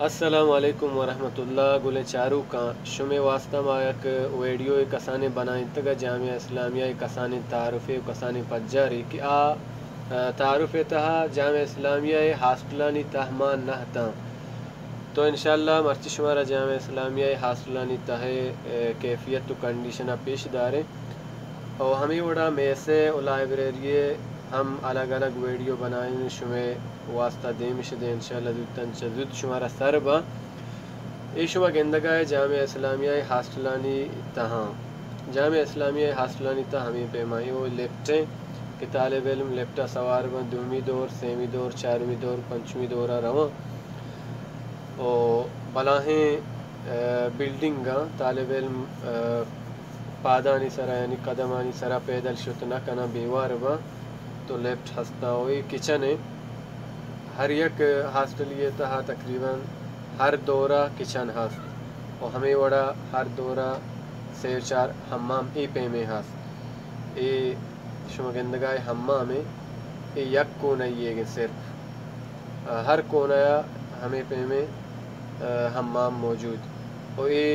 السلام علیکم ورحمۃ اللہ۔ گلیں چاروکاں، شمے واسطہ ما یک ویڈیو کسانیں بنائینتگ ء جامعہ اسلامیہ ء کسانیں تعارفے و کسانیں پجارے کہ آ، آ، تعارف ء تہا جامعہ اسلامیہ ء ہاسٹلانی تہ مان نہ اتاں۔ تو انشاءاللہ مرچی شمارا جامعہ اسلامیہ ء ہاسٹلانی تہ ء، آ، کیفیت و کنڈیشن ء پیش داریں۔ او ہمے وڑا میسے و لائبریری ء ہم الگ الگ ویڈیو بنائیں، شمے واسطہ دیم اش دیں، انشاءاللہ زوتاں چہ زوت شمارا سر باں۔ اے شما گندگا ء جامعہ اسلامیہ ء ہاسٹلانی تہاں، جامعہ اسلامیہ ء ہاسٹلانی تہ ہمے پیما ایں، او لفٹ ایں کہ طالب علم لفٹ ء سوار باں، دومی دور، سیمی دور، چارمی دور، پنچمی دور ء رواں۔ او بلاہیں، آ، بلڈنگاں طالب علم، آ، پادانی سرا یعنی قدمانی سرا پیدل شت نہ کناں، بیوار باں تو لفٹ ہستاں۔ او اے کچن ایں، ہر یک ہاسٹلی ء تہا تقریباً ہر دورا کچن ہست و ہمے وڑا ہر دورا سے چار حمام اے پیمیں ہست۔ اے شما گندگا ء حمام ایں، اے یک کونہ یے گے صرف۔ آ، ہر کونہ ء ہمے پیمیں، آ، حمام موجود۔ و اے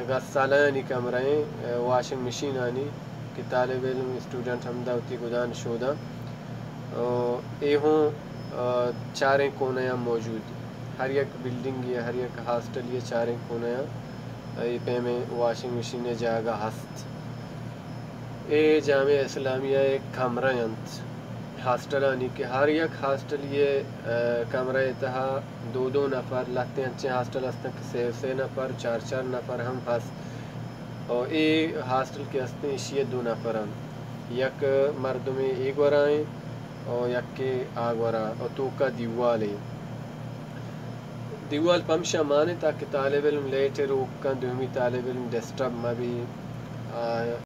غسالانی کمرہ ایں، آ، واشنگ مشینانی کہ طالب علم، اسٹوڈنٹ ہمدا وتی گدان شوداں۔ و اے ہوں، آ، چاریں کونہ ء موجود۔ ہر یک بلڈنگ ء، ہر یک ہاسٹل ء چاریں کونہ ء اے پیمیں واشنگ مشین ء جاگہ ہست۔ اے جامعہ اسلامیہ ء کمرہ انت ہاسٹلانی کہ ہر یک ہاسٹلی ء، آ، کمرہ ء تہا دو دو نفر، لہتیں انچیں ہاسٹل ہستن کہ سے سے نفر، چار چار نفر ہم ہست۔ و اے ہاسٹل کہ ہستیں ایشی ء دو نفر انت، یک مردمے اے گورا ایں و یکے آ گورا و توکا دیوالے۔ دیوال پمشا مانے تاکہ طالب علم لیٹ ء روک کن، دومی طالب علم ڈسٹرب مہ بی۔ آ،